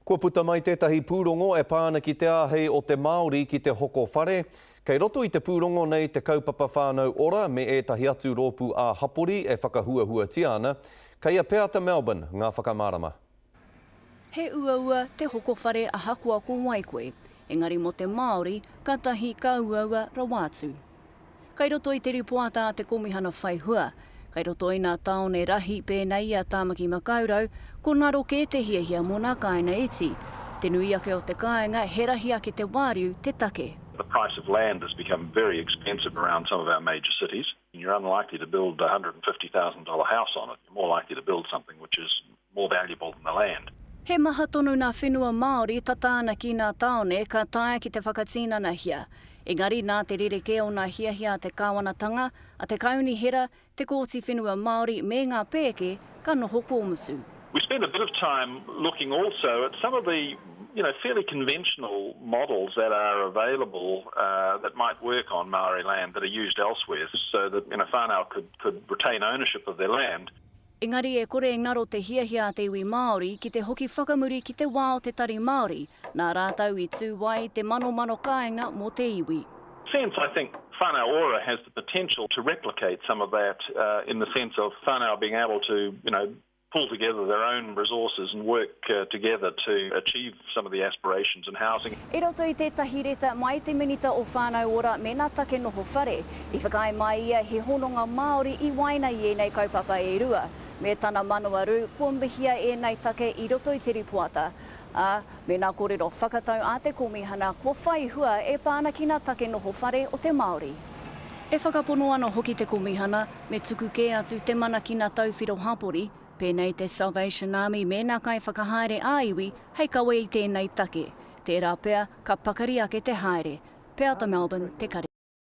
Kua puta mai tētahi pūrongo e pā ana ki te āhei o te Māori ki te hoko whare. Kei roto i te pūrongo nei te kaupapa Whānau Ora me ētahi atu rōpū ā-hapori e whakahuahuatia ana. Kei a Peata Melbourne ngā whakamārama. He uaua te hoko whare ahakoa ko wai koe, engari mō te Māori, kātahi ka uaua rawa atu. Kei roto i te ripoata a te Komihana Whai Hua, kei roto i nā tāone rahi pēnei i a Tāmaki Makaurau, ko ngaro kē te hiahia mō nā kāinga iti. Te nui ake o te kāinga, he rahi ake te wāriu te take. The price of land has become very expensive around some of our major cities. You're unlikely to build a $150,000 house on it. You're more likely to build something which is more valuable than the land. He maha tonu nā whenua Māori tata ana ki nā tāone ka taea ki te whakatinanahia. Engari nā te rerekē o nā hiahia a te kāwanatanga, a te Kaunihera, te Kōti Whenua Māori me ngā pēke, ka noho kōmutu. We spent a bit of time looking also at some of the you know, fairly conventional models that are available uh, that might work on Maori land that are used elsewhere so that you know, whānau could, could retain ownership of their land. Engari e kore e ngaro te hiahia a te iwi Māori ki te hoki whakamuri ki te wā o te Tari Māori, nā rātou i tū ai te manomano kāinga mō te iwi. Sense, I think Whānau Ora has the potential to replicate some of that uh, in the sense of whānau being able to, you know, pull together their own resources and work uh, together to achieve some of the aspirations in housing. I roto i tētahi reta mai te Minita o Whānau Ora me nā take noho whare, i whakaae mai ia he hononga Māori i waena i ēnei kaupapa e rua. Me tana manawarū, kua mihia ēnei take i roto i te ripoata, ā, me nā kōrero whakatau a te Kōmihana kua whai hua e pā ana ki nā take noho whare o te Māori. E whakapono ana hoki te Komihana me tuku kē atu te mana ki nā tauwhiro hapori, pēnei te Salvation Army me nā kaiwhakahaere ā-iwi hei kawe i tēnei take. Tērā pea, ka pakari ake te haere. Peata Melbourne, Te Kare.